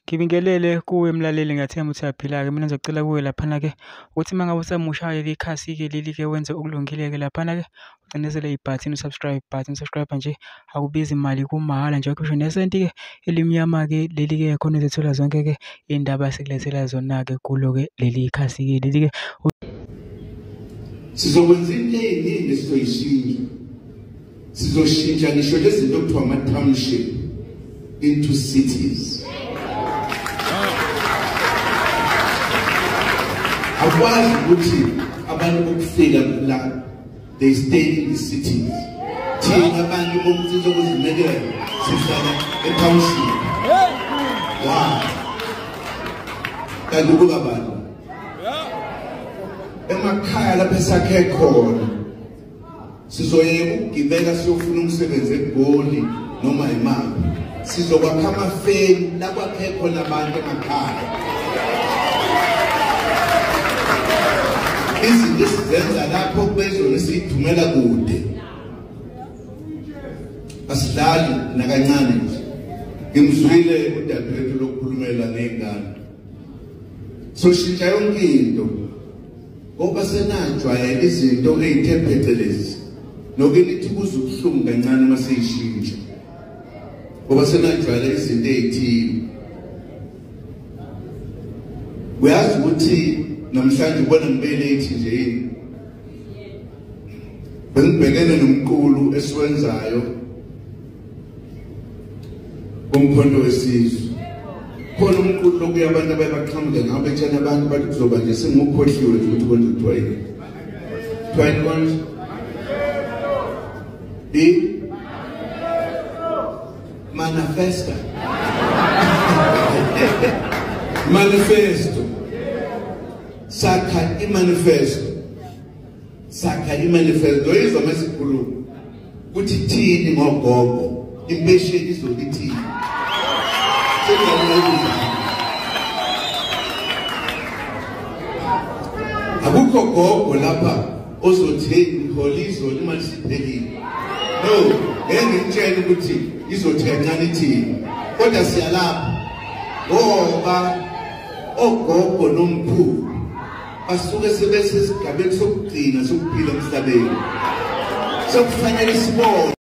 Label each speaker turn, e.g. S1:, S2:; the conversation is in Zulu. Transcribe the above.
S1: Ngibingelele kuwe mlaleli, ngiyathemba ukuthi uyaphila-ke. Mina ngizocela kuwe laphana-ke ukuthi uma ngabe usamusha-ke ikhasi-ke leli-ke wenze okulungile-ke laphana-ke, ucindezele ibhathini u-subscribe button. Subscribe nje akubizi mali, kumahhala nje, akusho nesenti-ke elimnyama-ke leli-ke, khona uzothola zonke-ke iy'ndaba esikulethela zona-ke kulo-ke leli khasi-ke leli-ke.
S2: Sizokwenza into eyiningi esizoyishintsha. Sizoshintsha ngisho lezi zinto okuthiwa ama-township into cities. Akwazi ukuthi abantu bokufika la, they stay in the cities. Thina abantu bomthetho wokuzimekela sihlala e-township. Why? Kanti kuba abantu emakhaya lapho esakhe khona sizoyeka ukugibela siyofuna umsebenzi eGoli noma imaphi. Sizokwakha amafeni la kwakhe khona abantu emakhaya. Izinto esizenza lapho kubezona siyithumela kude. Asidlali nakancane nje. Ngimzwile udadewethu lokukhulumela ngey'ngane. Soshintsha yonke into ngoba senajwayela izinto ey'the phecelezi. Noke nithi kuze ubuhlungu kancane uma seyishintsha, ngoba senajwayela izinto ey'thile. Uyazi ukuthi namhlanje ubona ngibelethi nje yini? Bengibhekene nomqulu esiwenzayo kuMkhonto weSizwe. Khona umqulu lokuya abantu abayabaqhamuka ngawo betshena abantu bathi kuzoba nje sengukhohliwe nje ukuthi konje kuthiwa yini. Kuthiwa yini konje? I manifesta. Manifesto. Sakha i-manifesto. Sakha i-manifesto. Izwa masikhuluma ukuthi thini ngogogo, impesheni izolithini. Akukho gogo lapha ozothi ngihola izolo imali siphelile. No, ngeke ngitshele ukuthi izothenga ithini. Kodwa siyalapha ngoba ogogo nomkhulu basuke sebesesigabeni sokugcina sokuphila emhlabeni. Sekufanele sibone.